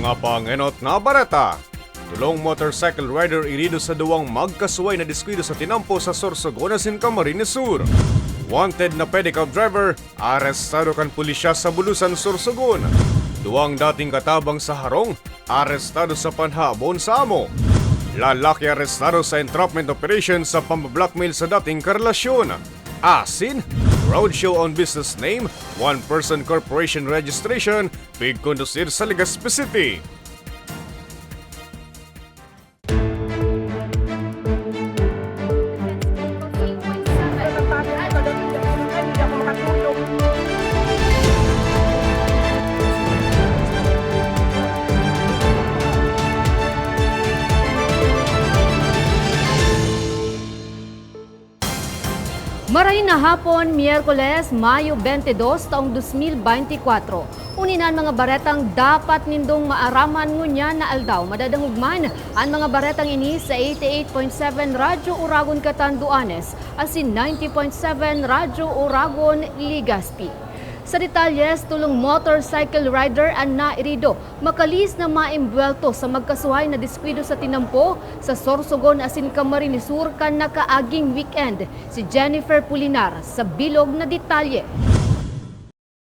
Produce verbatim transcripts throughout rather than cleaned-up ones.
Mga pangenot na bareta. Tulong motorcycle rider irido sa duwang magkasuway na diskuido sa tinampo sa Sorsogon asin Camarines Sur. Wanted na pedicab driver, arestado kan pulisya sa Bulusan, Sorsogon. Duwang dating katabang sa harong, arestado sa panhabon sa amo. Lalaki arestado sa entrapment operation sa pambablackmail sa dating karelasyon. Asin, roadshow on business name, one person corporation registration, pigkondusir sa Legazpi City. Maray na hapon, Miyerkules, Mayo twenty-dos, taong dos mil bente kwatro. Uni na an mga baretang dapat nindong maaraman ngunyan na aldaw. Madadangog man an mga baretang ini sa eighty-eight point seven Radyo Uragon, Catanduanes, asin ninety point seven Radyo Uragon, Legazpi. Sa detalles, tulong motorcycle rider an nairido, makalihis na maimbwelto sa magkasuhay na diskuido sa tinampo sa Sorsogon asin Camarines Sur kan nakaaging weekend. Si Jennifer Pulinar sa bilog na detalye.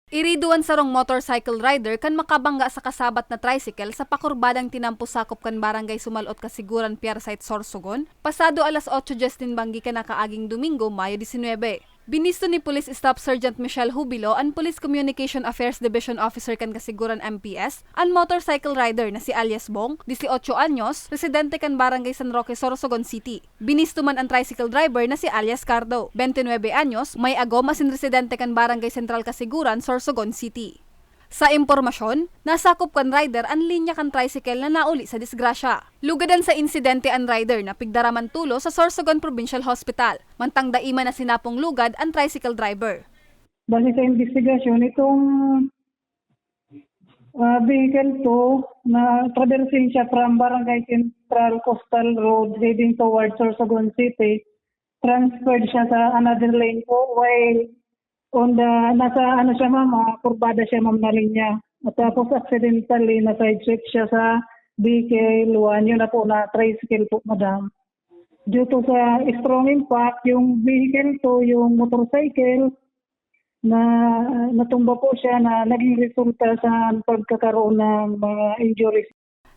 Irido an sarong motorcycle rider kan makabangga sa kasabat na tricycle sa pakurbadang tinampo sakop kan Barangay Sumalot, Kasiguran, Piarsay, Sorsogon, pasado alas otso dyes nin banggi kan nakaaging Domingo, Mayo disinwebe. Binisto ni Police Staff Sergeant Michelle Jubilo, an Police Communication Affairs Division Officer kan Kasiguran M P S, an motorcycle rider na si alias Bong, dieciocho anyos, residente kan Barangay San Roque, Sorsogon City. Binisto man an tricycle driver na si alias Cardo, twenty-nuebe anyos, may agom asin residente kan Barangay Central Kasiguran, Sorsogon City. Sa impormasyon, nasakop kan rider an linya kan tricycle na nauli sa disgrasya. Lugadan sa insidente an rider na pigdara man tolos sa Sorsogon Provincial Hospital, mantang dai man na sinapong lugad an tricycle driver. Base sa investigasyon, itong, ah, vehicle two na traversing siya from Barangay Central Coastal Road heading towards Sorsogon City, transferred siya sa another lane po, while on the, nasa ano siya, ma'am, ah, kurbada siya, ma'am, na linya. At tapos accidentally, na-sideswipe siya sa vehicle one, yun na po na tricycle po, madam. Due to sa strong impact, yung vehicle two, yung motorcycle, na natumba po siya na naging resulta sa pagkakaroon ng mga injuries.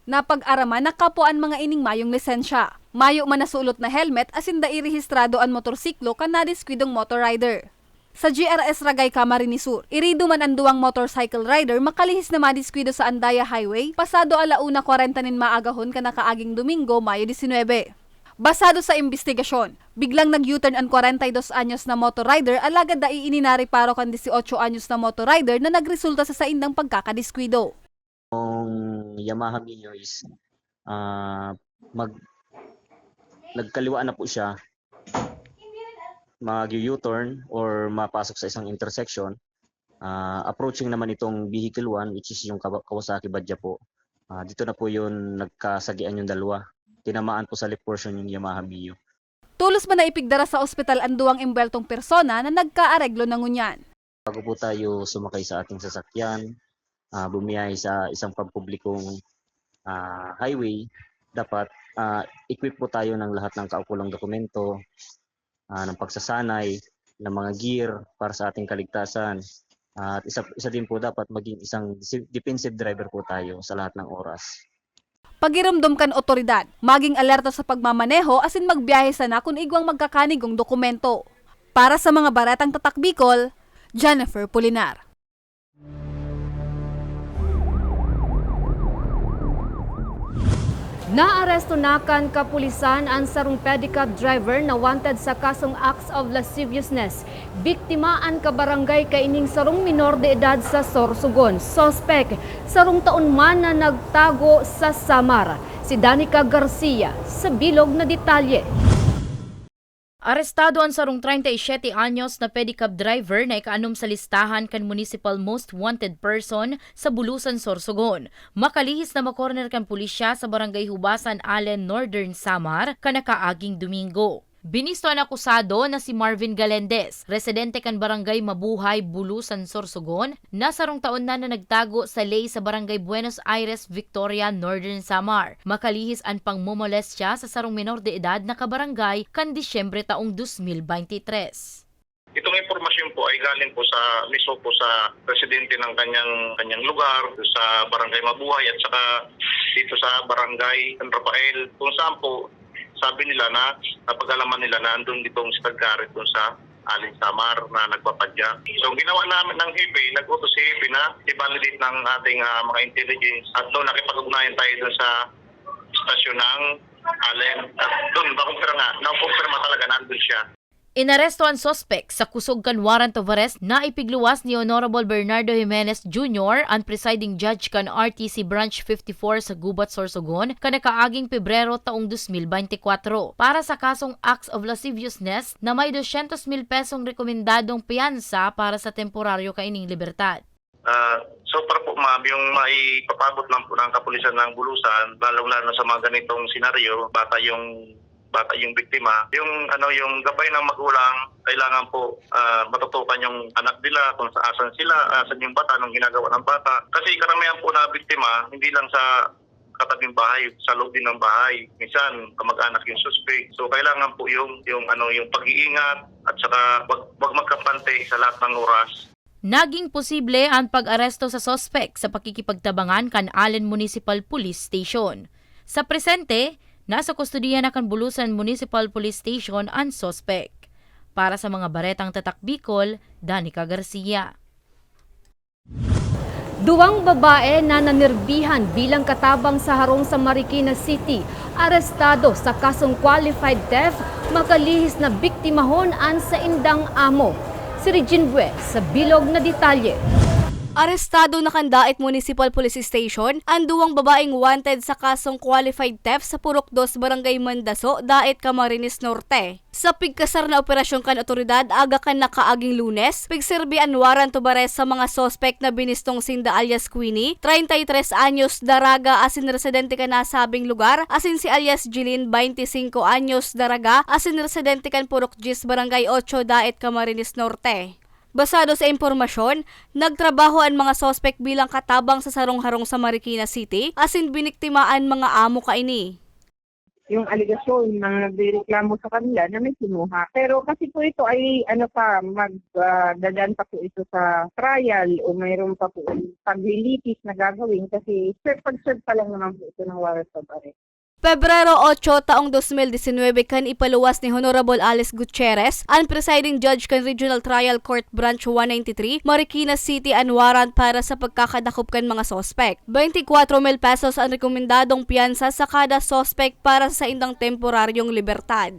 Napag-araman na kapwa an mga ining mayong lisensya. Mayo man nasulot na helmet asin dai rehistrado an motorsiklo kan nadiskwidong motor rider. Sa G R S Ragay, Camarines Sur, irido man an duwang motorcycle rider makalihis na madiskwidyo sa Andaya Highway, pasado ala una kwarenta nin maagahon kan nakaaging Domingo, Mayo disinwebe. Basado sa imbestigasyon, biglang nag-U-turn an kwarenta y dos anyos na motor rider alagad dai ini nareparo kan dieciocho anyos na motor rider na nagresulta sa saindang pagkakadiskwidyo. Ang Yamaha Mio is, ah, mag-, nagkaliwa na po siya, mag-U-turn or mapasok sa isang intersection. Ah, approaching naman itong vehicle one, which is yung Kawa-, Kawasaki Badya po. Ah, dito na po yun nagkasagian yung dalawa. Tinamaan po sa left portion yung Yamaha Mio. Tolos man na ipigdara sa ospital an duwang embweltong persona na nagkaareglo na ngunyan. Bago po tayo sumakay sa ating sasakyan, ah, bumiyahe sa isang pampublikong, ah, highway, dapat, ah, equip po tayo ng lahat ng kaukulang dokumento, ah, ng pagsasanay, ng mga gear para sa ating kaligtasan. At isa, isa din po, dapat maging isang disi-, defensive driver po tayo sa lahat ng oras. Pagiromdom kan otoridad, maging alerto sa pagmamaneho asin magbiyahe sana kun igwang magkakanigong dokumento. Para sa mga Baretang Tatak Bicol, Jennifer Pulinar. Naaresto na kan kapulisan an sarong pedicab driver na wanted sa kasong acts of lasciviousness. Biktima an kabarangay kaining sarong minor de edad sa Sorsogon. Suspek, sarong taon man na nagtago sa Samar. Si Danica Garcia sa bilog na detalye. Arestado an sarong treinta y siete anyos na pedicab driver na ikaanom sa listahan kan Municipal Most Wanted Person sa Bulusan, Sorsogon. Makalihis na makorner kan pulisya sa Barangay Hubasan, Alen, Northern Samar, kan nakaaging Domingo. Binisto an akusado na si Marvin Galendez, residente kan Barangay Mabuhay, Bulusan, Sorsogon, na sarong taon na na nagtago sa ley sa Barangay Buenos Aires, Victoria, Northern Samar, makalihis an pangmomolestya sa sarong menor de edad na kabarangay kan Disyembre taong dos mil beintitres. Itong impormasyon po ay galing po sa, mismo po sa residente ng kanyang, kanyang lugar, sa Barangay Mabuhay at saka dito sa Barangay San Rafael, kung saan po sabi nila na napag-alaman nila na andun ditong si Tagkarit dun sa Alin Samar na nagpapadya. So, ginawa namin ng hepe, nag-utos si hepe na i-validate ng ating, ah, mga intelligence at doon nakipag-ugnayan tayo dun sa stasyon ng Allen. At doon, makumpirma nga, nakumpirma talaga na andun siya. Inaresto an suspek sa kusog kan warrant of arrest na ipigluwas ni Honorable Bernardo Jimenez Junior, an presiding judge kan R T C Branch fifty-four sa Gubat, Sorsogon, kan nakaaging Pebrero taong dos mil beintikwatro, para sa kasong acts of lasciviousness na may dosyentos mil pesong rekomendadong piyansa para sa temporaryo kaining libertad. Ah, so far po, ma'am, yung maipapabot lang po ng kapulisan ng Bulusan, lalong-lalo na sa mga ganitong senaryo, bata yung, bata yung biktima. Yung, ano, yung gabay ng magulang, kailangan po, ah, matutukan yung anak nila kung sa asan sila, asan yung bata, anong ginagawa ng bata. Kasi karamihan po na biktima, hindi lang sa katabing bahay, sa loob din ng bahay. Minsan, kamag-anak yung suspect. So, kailangan po yung, yung, ano, yung pag-iingat at saka wag, wag magkampante sa lahat ng oras. Naging posible an pag-aresto sa suspek sa pakikipagtabangan kan Allen Municipal Police Station. Sa presente, nasa kustodiya na kan Bulusan Municipal Police Station an suspek. Para sa mga Baretang Tatak Bicol, Danica Garcia. Duwang babae na nanerbihan bilang katabang sa harong sa Marikina City, arestado sa kasong qualified theft, makalihis na biktimahon an saindang amo. Si Regine Bue sa bilog na detalye. Arestado na kan Daet Municipal Police Station an duwang babaeng wanted sa kasong qualified theft sa Purok Dos, Barangay Mandaso, Daet, Camarines Norte. Sa pigkasar na operasyon kan awtoridad aga kan nakaaging Lunes, pigserbi an warrant of arrest sa mga suspek na binistong sinda alias Queenie, treinta y tres anyos, daraga asin residente kan nasabing lugar, asin si alias Jeline, bainti singko anyos, daraga asin residente kan Purok Diyes, Barangay Ocho, Daet, Camarines Norte. Basado sa impormasyon, nagtrabaho an mga suspek bilang katabang sa sarong harong sa Marikina City asin biniktima an mga amo kaini. Yung alegasyon ng nagrereklamo sa kanila na may kinuha. Pero kasi po ito ay, ano pa, mag, ah, dadaan pa po ito sa trial o mayroon pa po paglilitis na gagawin kasi search, pag-search pa lang naman po ito ng warrant of arrest. Pebrero otso, taong dos mil disinwebe, kan ipaluwas ni Honorable Alice Gutierrez, an presiding judge kan Regional Trial Court Branch one ninety-three, Marikina City, an warrant para sa pagkakadakop kan mga suspek. Bainti kwatro mil pesos an rekomendadong piyansa sa kada suspek para sa saindang temporaryong libertad.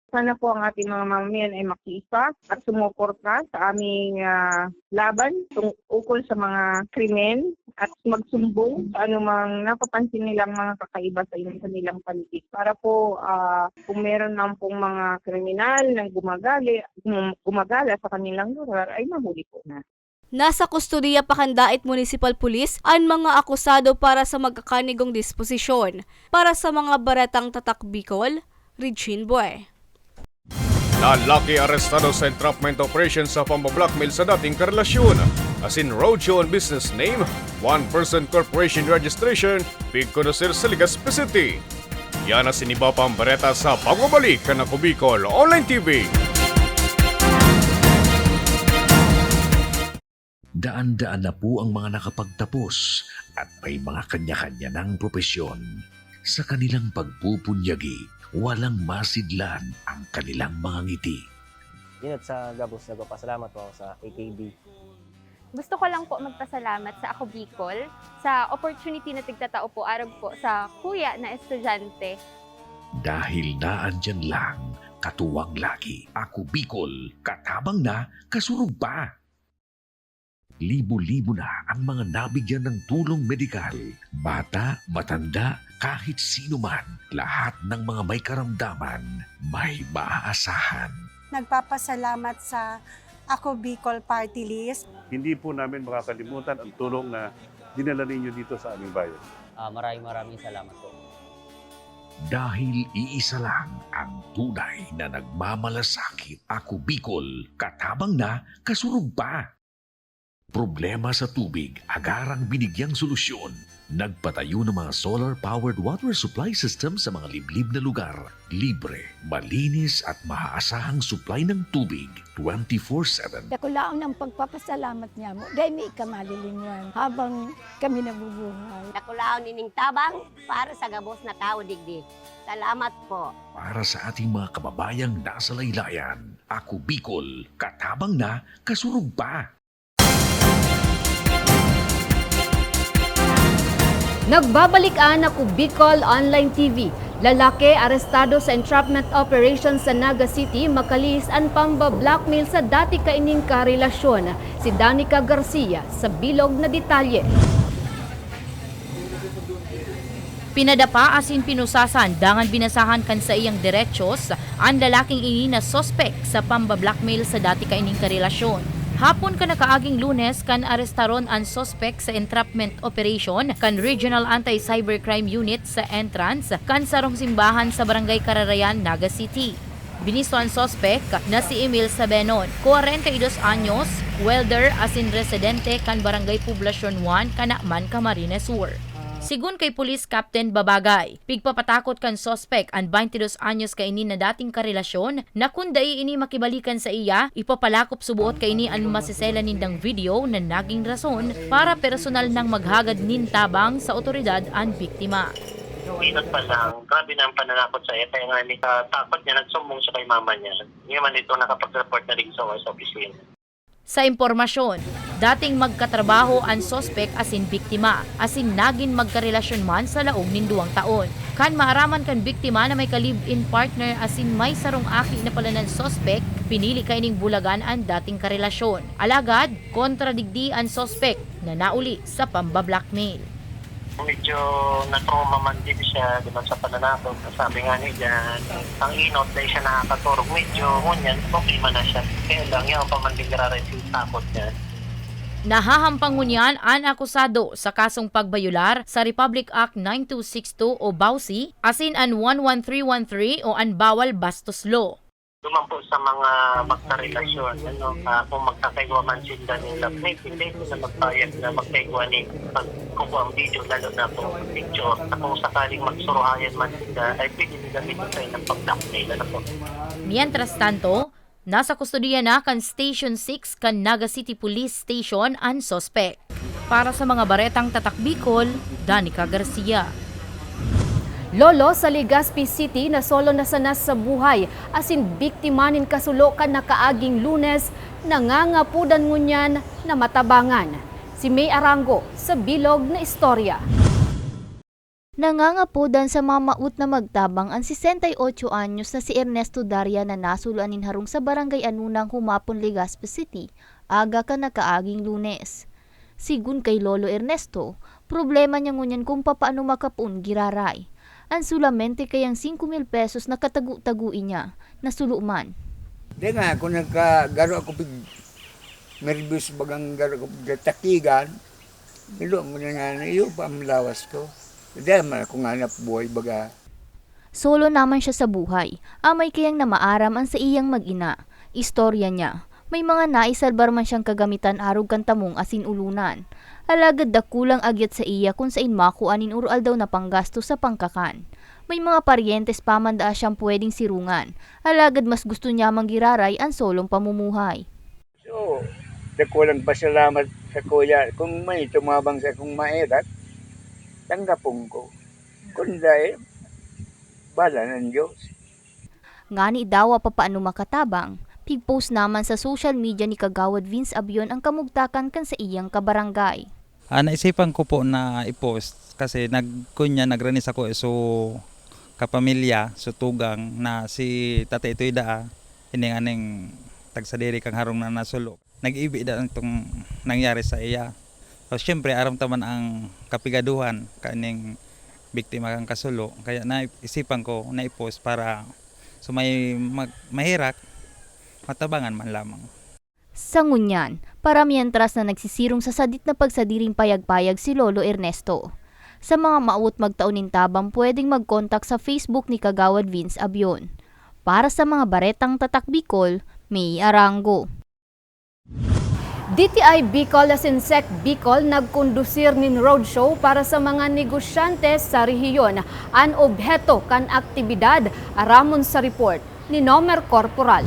Sana po ang ating mga mamamayan ay makiisa at sumuporta sa aming, ah, laban tung-, ukol sa mga krimen at magsumbong sa anumang napapansin nilang mga kakaiba sa inyong kanilang paligid. Para po, ah, kung meron man pong mga kriminal na gumagali, gum-, gumagala sa kanilang lugar, ay mahuli po na. Nasa kustodiya pa kan Daet Municipal Police an mga akusado para sa magkakanigong disposisyon. Para sa mga Baretang Tatak Bicol, Regine Bue. Lalaki arestado sa entrapment operation sa pambablackmail sa dating karelasyon. Asin roadshow on business name, one person corporation registration, pigkonoser sa Legazpi City. Yan asin iba pang bareta sa pagbabalik kan Ako Bicol Online T V. Daan-daan na po ang mga nakapagtapos at may mga kanya-kanya ng propesyon. Sa kanilang pagpupunyagi, walang masidlan ang kanilang mga ngiti. Inot sa gabos, nagpapasalamat po ako sa A K B. Gusto ko lang po magpasalamat sa Ako Bicol sa opportunity na tigtatao po arog po sa kuya na estudyante. Dahil naandyan lang, katuwang lagi. Ako Bicol, katabang na, kasurog pa. Libo-libo na ang mga nabigyan ng tulong medikal. Bata, matanda, kahit sino man, lahat ng mga may karamdaman, may maaasahan. Nagpapasalamat sa Ako Bicol Party List. Hindi po namin makakalimutan ang tulong na dinala ninyo dito sa aming bayan. Ah, maraming, maraming salamat po. Dahil iisa lang ang tunay na nagmamalasakit, Ako Bicol, katabang na, kasurog pa. Problema sa tubig, agarang binigyang solusyon. Nagpatayo ng mga solar-powered water supply system sa mga liblib na lugar. Libre, malinis at maaasahang supply ng tubig twenty-four seven. Dakulaon ang pagpapasalamat niya mo, dahil may ika malilingwan habang kami nabubuhay. Dakulaon nining tabang para sa gabos na tawo digdi. Salamat po. Para sa ating mga kababayang nasa laylayan, Ako Bicol, katabang na, kasurog pa. Nagbabalik an Ako Bicol Online T V. Lalaki arestado sa entrapment operation sa Naga City, makalihis an pamba-blackmail sa dati kaining karelasyon. Si Danica Garcia sa bilog na detalye. Pinadapa asin pinusasan dangan binasahan kan saiyang derechos an lalaking ini na suspek sa pamba-blackmail sa dati kaining karelasyon. Hapon kan nakaaging Lunes kan arestaron an suspek sa entrapment operation kan Regional Anti-Cybercrime Unit sa entrance kan sarong simbahan sa Barangay Kararayan, Naga City. Binisto an suspek na si Emil Sabenon, kwarenta y dos anyos, welder asin residente kan Barangay Poblacion one, Canaman, Camarines Sur. Sigon kay Police Captain Babagay, pigpapatakot kan suspek an baynte dos anyos kaini na dating karelasyon na kun dai ini makibalikan saiya, ipapalakop suboot kaini an masesela nindang video na naging rason para personal nang maghagad nin tabang sa otoridad an biktima. Inot pa lang, grabe na ang pananakot saiya, kaya nga ni, ah, takot niya, nagsumbong siya kay mama niya. Ngayon man ito nakapag-report na rin sa, sa opisina. Sa impormasyon, dating magkatrabaho an suspek asin biktima, asin nagin magkarelasyon man sa laog nin duwang taon. Kan maaraman kan biktima na may ka-live-in partner asin may sarong aki na pala nan suspek, pinili kaining bulagan an dating karelasyon. Alagad, kontra digdi an suspek na nauli sa pamba-blackmail. Medyo na-trauma man din siya, di ba, sa pananakot. Sabi nga ni Jan, ang inot na siya nakakaturog, medyo ngunyan, okay man na siya. Kaya lang, yaon pa man din giraray sa takot niya. Nahahampang ngunyan an akusado sa kasong pagbayolar sa Republic Act nine two six two o BAWC, asin an one one three one three o an Bawal Bastos Law. Duman po sa mga magkarelasyon, ano, ah, kung magkakaigwa man sila ng love making, dahil sila magpayag na magkaigwa ni pagkukuha ang video, lalo na po ang picture. At kung sakaling magsuruhayan man sila, ay pwede nila ito sa ilang pag-blackmail, ano po. Mientras tanto, nasa kustodiya na kan Station six kan Naga City Police Station an suspek. Para sa mga baretang Tatak Bicol, Danica Garcia. Lolo sa Legazpi City na solo na sana sa buhay asin biktima nin kasulo kan nakaaging Lunes, nangangapodan ngunyan na matabangan. Si May Arango sa bilog na istorya. Nangangapodan sa mamaot na magtabang an sesenta y ocho anyos na si Ernesto Daria na nasuloan nin harong sa Barangay Anunang, Humapon, Legazpi City, aga kan nakaaging Lunes. Sigon kay Lolo Ernesto, problema niya ngunyan kung papaano makapoon giraray. An solamente kayang singko mil pesos na katago-tagoy niya, nasulo man. Di nga, kung nagkagaro ako pig-, nervyos bagang garo ako pigtatakigan, nilo mo na nga na iyo pa ang lawas ko. Di man ako nga nabuhay baga. Solo naman siya sa buhay. Amay kayang namaaram an saiyang mag-ina. Istorya niya, may mga naisalbar man siyang kagamitan arog kan tamong asin ulunan. Alagad dakulang agyat saiya kun sain makua nin oro-aldaw na panggastos sa pangkakan. May mga paryentes pa man daa siyang pwedeng sirungan, alagad mas gusto niya man giraray an solong pamumuhay. So, dakulang pasalamat sa kuya. Kung may tumabang sa akong maherak, tanggapon ko. Kun dai, bala ng Diyos. Ngani dawa papaano makatabang, pig-post naman sa social media ni Kagawad Vince Abion ang kamugtakan kan saiyang kabarangay. Ah, naisipan ko po na i-post kasi nag-, kunya nagrani sako, so, kapamilya, so, tugang na si Tatay Toy daa, ini nganing tagsadiri kang harong na nasulo. Nag-ibi da itong nangyari sa iya. So, siyempre, aram ta man ang kapigaduhan kaning biktima kang kasulo. Kaya naisipan ko na i-post para sa may mag-, maherak, matabangan man lamang. Sa ngunyan, para mientras na nagsisirong sa sadit na pagsadiring payag-payag si Lolo Ernesto. Sa mga maawot magtao nin tabang, pwedeng mag-contact sa Facebook ni Kagawad Vince Abion. Para sa mga baretang Tatak Bicol, May Arango. D T I Bicol asin Sec Bicol nagkondusir nin roadshow para sa mga negosyante sa rehiyon. An obheto kan aktibidad, aramon sa report ni Nomer Corporal.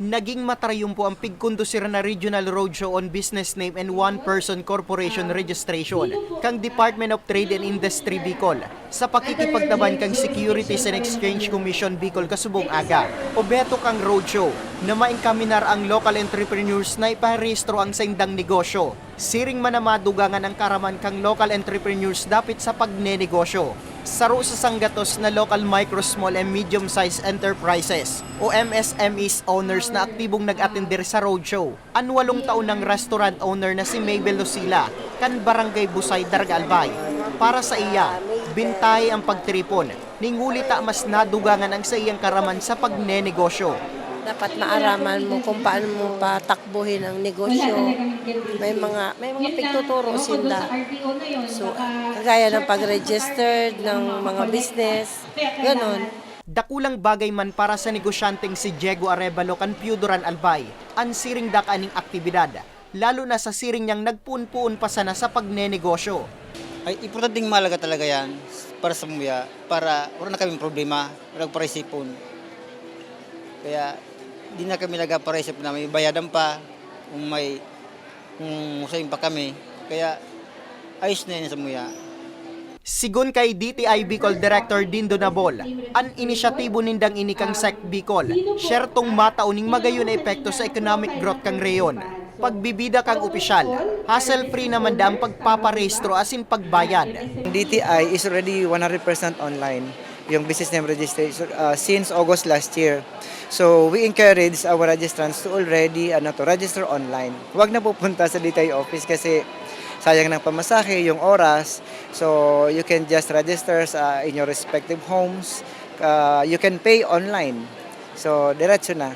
Naging matrayumpo ang pigkondusir na Regional Roadshow on Business Name and One Person Corporation Registration kan Department of Trade and Industry Bicol sa pakikipagtaban kan Securities and Exchange Commission Bicol kasubong aga. Obheto kan roadshow na maengkaminar ang local entrepreneurs na iparehistro ang saindang negosyo. Siring man na madugangan ang kaaraman kan local entrepreneurs dapit sa pagnenegosyo. Saro sa sanggatos na local micro, small and medium-sized enterprises o M S M Es owners na aktibong nag-atender sa roadshow. An walong taon nang restaurant owner na si Mabel Lucila, kan Barangay Busay, Daraga Albay. Para sa iya, bintahe ang pagtiripon ning huli ta mas nadugangan ang saiyang kaaraman sa pagnenegosyo. Dapat maaraman mo kung paano mo patakbuhin ang negosyo. May mga, may mga pigtuturo sinda. So, kagaya ng pag-registered ng mga business, ganon. Dakulang bagay man para sa negosyanteng si Diego Arevalo kan Piyudoran Albay an siring dakaning aktibidad, lalo na sa siring niyang nagpoon-poon pa sana sa pagnenegosyo. Ay, importanteng mahalaga talaga yan para sa muya, para wala na kaming problema, wala nagparaisipon. Kaya di na kami nagparaisip na may bayadan pa, kung may, kung usain pa kami. Kaya ayos na yan sa muya. Sigon kay D T I Bicol Director Dindo Nabol, an inisyatibo nindang ini kan Sec Bicol, syertong matao ning magayon na epekto sa economic growth kan rehiyon. Pagbibida kan opisyal, hassle-free naman daa an pagpaparehistro asin pagbayad. D T I is already one hundred percent online, yung business name registration, ah, since August last year. So, we encourage our registrants to already, ano, to register online. Huwag na pupunta sa D T I office kasi sayang ng pamasahe, yung oras. So, you can just register sa inyong respective homes. Ah, you can pay online. So, diretso na.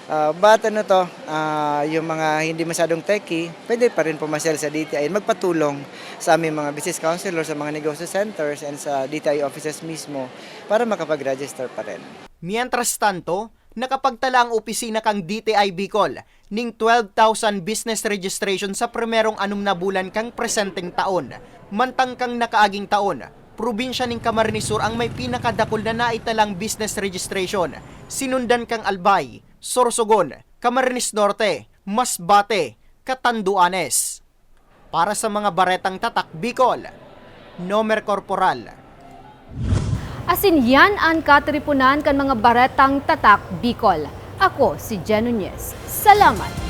Ah, but ano to, ah, yung mga hindi masyadong techie, pwede pa rin pumasyal sa D T I, magpatulong sa aming mga business counselor, sa mga negosyo centers, and sa D T I offices mismo para makapag-register pa rin. Mientras tanto, nakapagtala ang opisina kan D T I Bicol ning twelve thousand business registration sa primerong anom na bulan kan presenteng taon. Mantang kan nakaaging taon, probinsya nin Camarines Sur ang may pinakadakul na naitalang business registration, sinundan kan Albay, Sorsogon, Camarines Norte, Masbate, Catanduanes. Para sa mga baretang Tatak Bicol, Nomer Corporal. Asin yan an katiriponan kan mga baretang Tatak Bicol. Ako si Jen Nunez. Salamat!